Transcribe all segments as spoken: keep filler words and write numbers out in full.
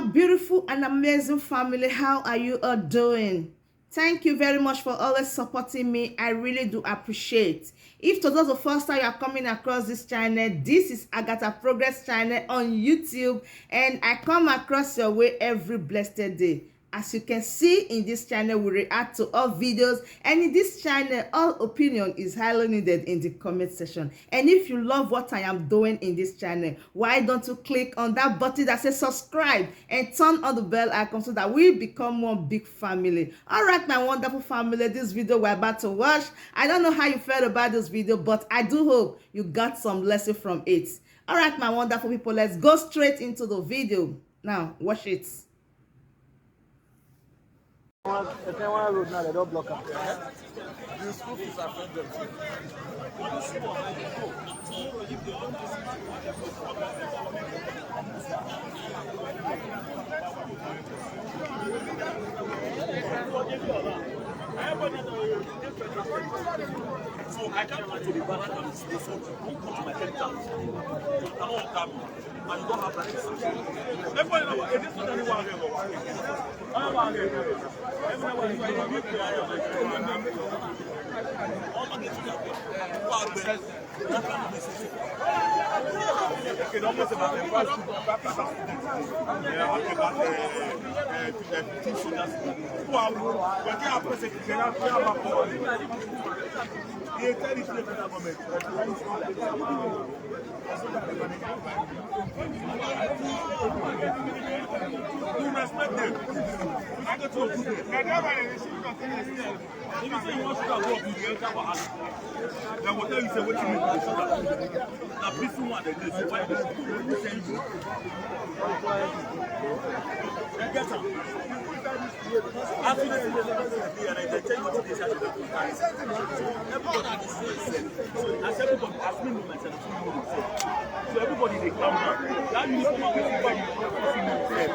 Beautiful and amazing family, how are you all doing? Thank you very much for always supporting me. I really do appreciate. If today is the first time you are coming across this channel, this is Agatha Progress channel on YouTube, and I come across your way every blessed day. As you can see in this channel, we react to all videos, and in this channel, all opinion is highly needed in the comment section. And if you love what I am doing in this channel, why don't you click on that button that says subscribe and turn on the bell icon so that we become one big family? All right, my wonderful family, this video we're about to watch, I don't know how you felt about this video, but I do hope you got some lesson from it. All right, my wonderful people, let's go straight into the video. Now, watch it. If you want road now, they don't block am. The school fees are funded. So I can't come to the back and this one. Don't come to my head down. I don't come. And you don't have that. Everybody know what? This one, anyone. You respect them. I go to a good day. If you say you want sugar go up, you dey enter wahala. Dem go tell you say wetin make you dey sugar. Na peaceful one dem dey, so why you dey send you? You get am? As you dey see the person dey and I dey tell you wetin dey inside the person. Everybody dey see yourself. As everybody, as me know myself, as you know yourself. So everybody dey calm down. That uniform of people wey you put for yourself.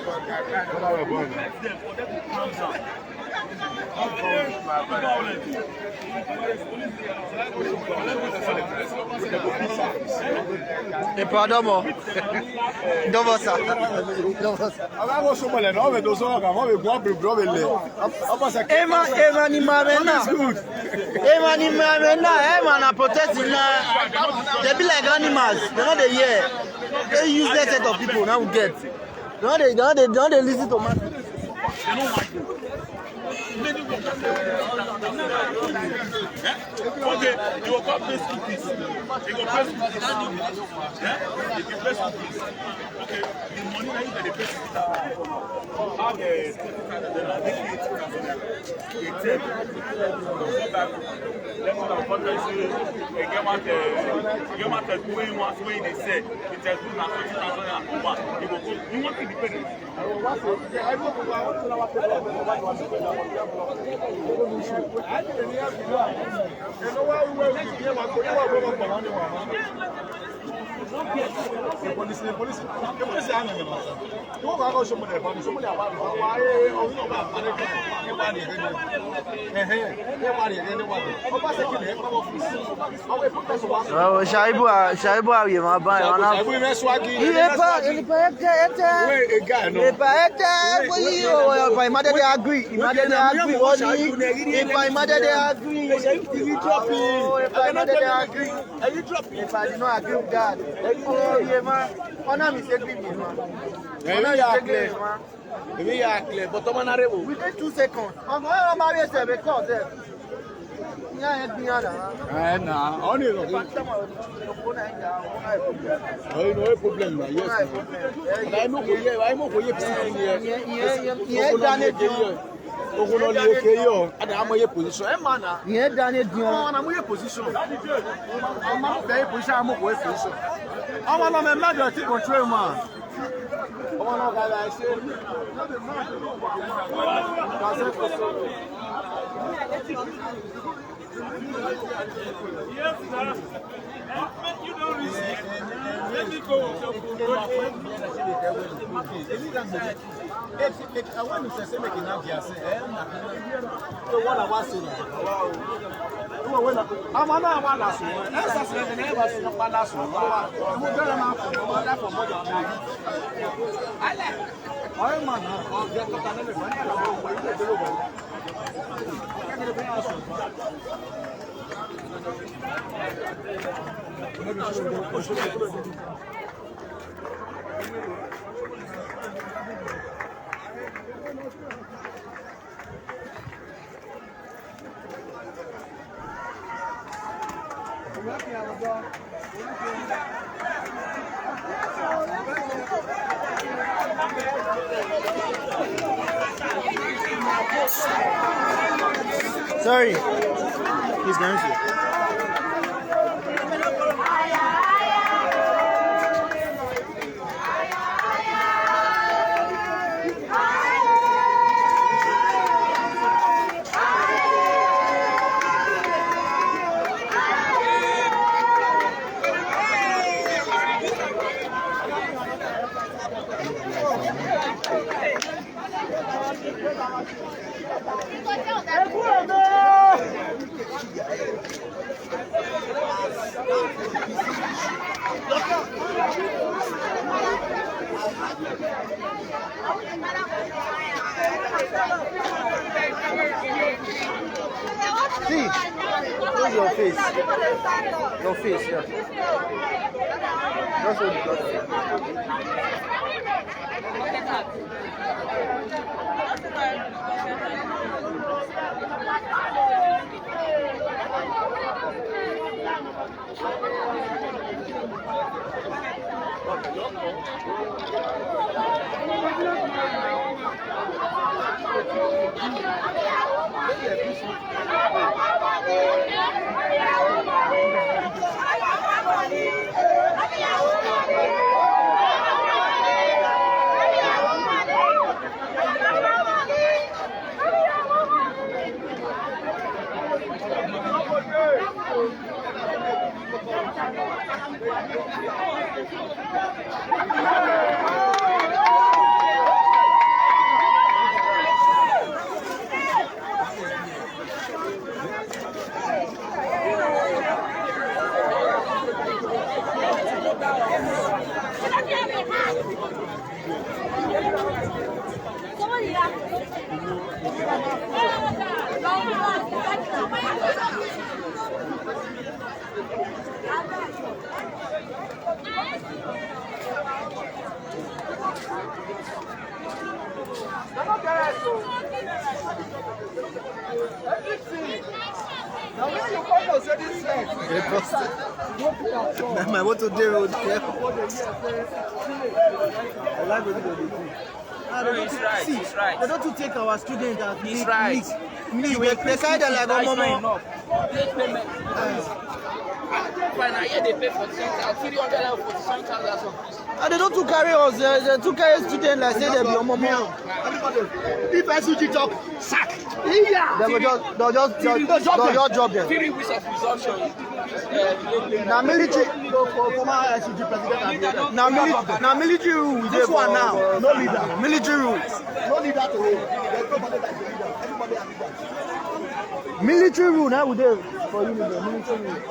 Help them for them to calm down. Epa, domo. Domo sa. Domo sa. Ema, ema ni mame na. Ema ni mame na. Ema na protest na. They be like animals. They no dey hear. They useless set of people now we get. They no dey, they no dey, they no dey listen to man. They no want you. Many workers. Eh? Okay, you go come pay school fees. You go pay school fees. Eh? You go pay school fees. Okay, the money that you get, they pay school fees. How the twenty thousand naira, they pay two thousand naira. They take. Go back. Let me know what they say. They get what, uh, they get what, uh, doing what, when they say. It has been like twenty thousand naira. You go go. You want to depend. Oh, Shaibu, ah, Shaibu, ah, yeah, my boy, man. Shaibu, man, swaggy. He dey pa, he dey pa, ete, ete. Wait, a guy, no. He dey pa, ete, wait, you, oh, pa, Imade dey agree. Imade dey agree, what he, he pa, Imade dey agree. He drop it. Oh, he pa, Imade dey agree. He drop it. He pa, did not agree with that. Oh, yeah, man. Honor me, say, agree with me, man. Honor me, say, agree with me, man. Èmi yà clear, but ọmọ náà rẹ̀ wò. Within two seconds. Ọmọ ẹ̀ ọmọ rẹ̀ ṣe mi kọ́ ṣe. Ní àyẹ̀ gbìyànjú àná. Ẹ nà, ọ ní ìrọ̀lẹ́. Ọ̀yìn no problem na, yes. Ọ̀nà ẹ̀ mọ̀ kò yẹ, ẹ̀ mọ̀ kò yẹ pẹ̀lú yẹ. Ìyẹn dání jù. Ogun náà lè ké yọ, a dà á mọ̀ yẹ position. Ẹ̀ máa nà. Ìyẹn dání jù. Ọmọ náà mọ̀ yẹ position. Ọmọ náà bẹ̀ yẹ position, a mọ̀ kò yẹ position. Ọmọ náà mẹ̀ mẹ́jọ ti control man. Yes, sir. Eh, you don't receive. Let me go. Eti, eti, awa ni sese me kina bia se, eh, na. So what I was saying. Awa na awa na so. Eh, sese me na ba so pa na so. Mo dara ma ko, mo da ko mo da. Ale. Oye, man, no, no, ya toca, no le vaya a la boca, no le vaya a la boca. Sorry. Please, can I see? See, show your face. Your face, yeah. Just hold it, just hold it. They busted. My, my motor dey road. Yeah. I like what they do. Ah, they No, don't it's too, right, see, it's right. They don't too take our students as It's me, right. Me, me, You they, they kind of like, "Oh, encourage mama." Enough. Late payment. Fine, I hear they pay for ten thousand, three hundred and forty-seven thousand. And they don't too carry us. They, they too carry students like say they be your mama. Everybody, if S U G talk, sack. They will just, they'll just, they'll, Three weeks they'll of just drop them. Three weeks of resumption. Now military, no, for former S U G president. Now military, now military rule we dey for now. No leader. Military rule. No leader to hold. There's nobody like the leader. Everybody are leaders. Military rule now we dey for you, military rule.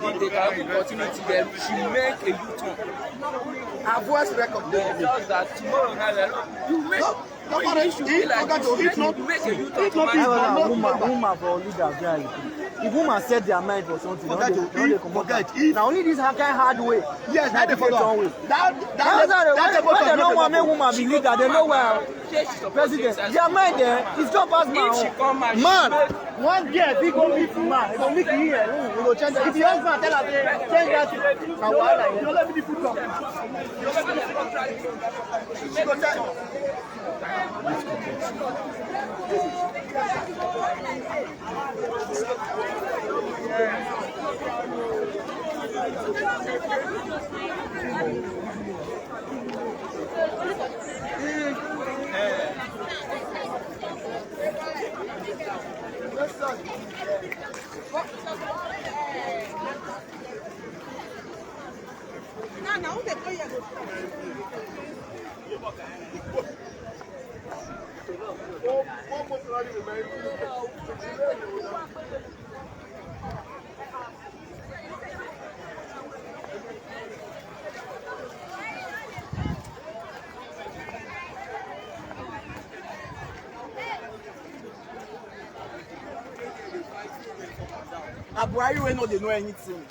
If they can have the opportunity, then she make a U-turn. Her voice record dey. Just that tomorrow night, you make No, no, no, if, if not, if not, if not, Woman, woman for leader, guy. If woman set their mind for something, forget, no dey, no dey comot am. Forget, if Na only this kind hard way. Yes, na that dey for turn way. That, that, That's how they, that why, why they don't want make woman be leader? They know well. President, their mind, eh, is just pass my own. If she come out, she Man, make one girl, if he go meet man, he go meet him here. He go change. If the husband tell her, say, "Change that thing," na wahala. You let me put up. She go tell. Na Buhari wey no dey know anything.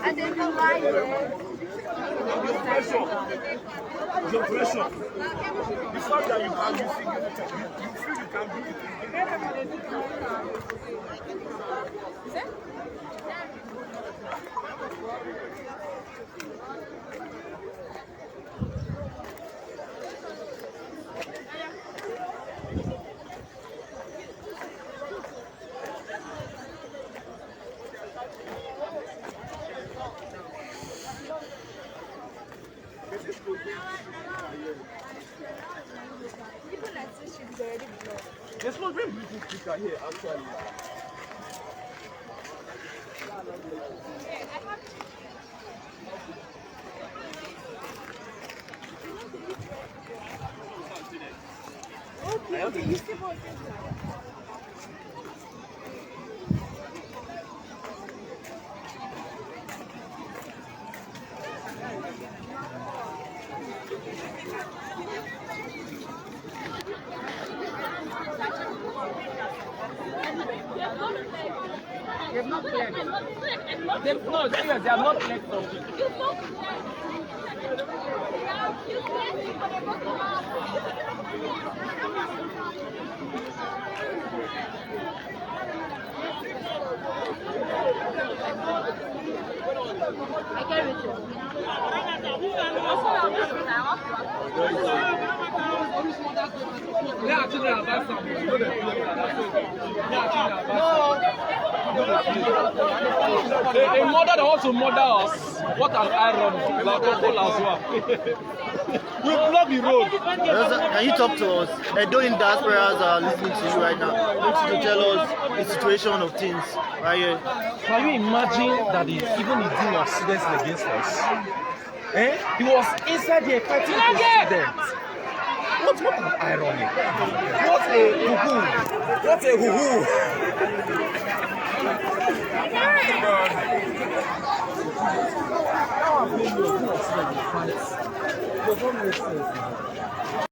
I don't know why. Your pressure. The fact that you can, you feel, you, you feel you can do it. There's no real people speaker here, actually. They've not cleared. They've, no, serious, they have not cleared something. A, a mother that wants to murder us. What an irony. Like a fool as well. We block the road. Can you talk to us? Edo in diasporas are listening to you right now. I want you to tell us the situation of things right here. Can you imagine that the, even the dean was students against us? Eh? He was inside there fighting with the students. What, what an irony. What a hoo-hoo. What a hoo-hoo. Does not make sense now.